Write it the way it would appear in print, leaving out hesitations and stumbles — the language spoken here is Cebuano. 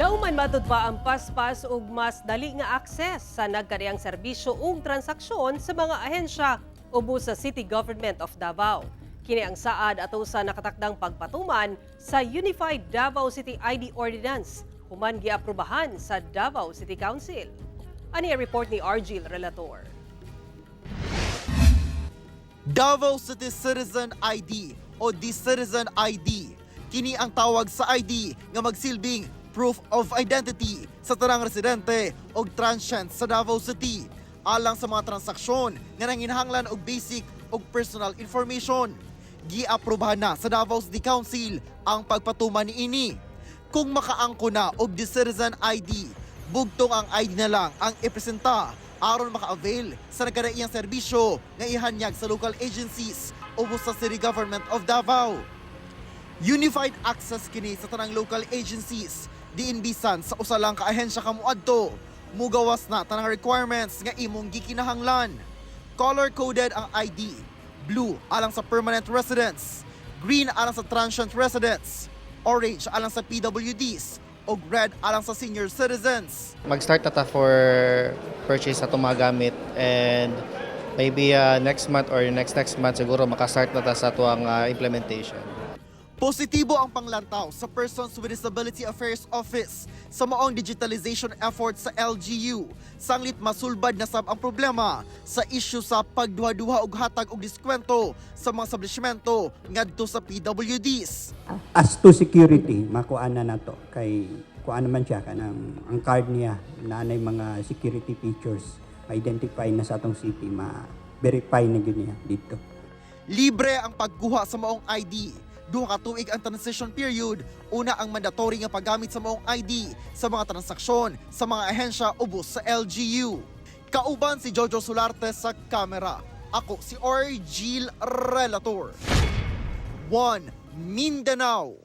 Nauman matud pa ang paspas ug mas dali nga access sa nagkadaiyang serbisyo ug transaksyon sa mga ahensya ubos sa City Government of Davao. Kini ang saad ato sa nakatakdang pagpatuman sa Unified Davao City ID Ordinance human giaprobahan sa Davao City Council. Ani ang report ni Argil Relator. Davao City Citizen ID o D-Citizen ID. Kini ang tawag sa ID nga magsilbing proof of identity sa tanang residente o transient sa Davao City alang sa mga transaksyon nga nanginahanglan og basic ug personal information. Giaprobahan na sa Davao City Council ang pagpatuman niini. Kung makaangko na og D-Citizen ID, bugtong ang ID na lang ang ipresenta aron maka-avail sa nagkadaiyang serbisyo nga ihanyag sa local agencies ubos sa City Government of Davao. Unified access kini sa tanang local agencies diin bisan sa usa lang ka ahensya ka moadto, mugawas na tanang requirements nga imong gikinahanglan. Color-coded ang ID. Blue alang sa permanent residents, green alang sa transient residents, orange alang sa PWDs, ug red alang sa senior citizens. Mag-start na ta for purchase sa itong mga gamit and maybe next month or next next month siguro makastart na ta sa atuang implementation. Positibo ang panglantaw sa Persons with Disability Affairs Office sa maong digitalization effort sa LGU. Sanglit masulbad na sab ang problema sa issue sa pagduha-duha og hatag og diskwento sa mga establishmento ngadto sa PWDs. As to security, makuha na nato kay kuan naman siya, kanang ang card niya naanay mga security features, ma-identify na sa atong city, ma-verify na gyud niya dito. Libre ang pagkuha sa maong ID. 2 ka tuig ang transition period. Una ang mandatory nga paggamit sa maong ID sa mga transaksyon sa mga ahensya ubos sa LGU. Kauban si Jojo Solarte sa kamera. Ako si Orgil Relator. 1 Mindanao.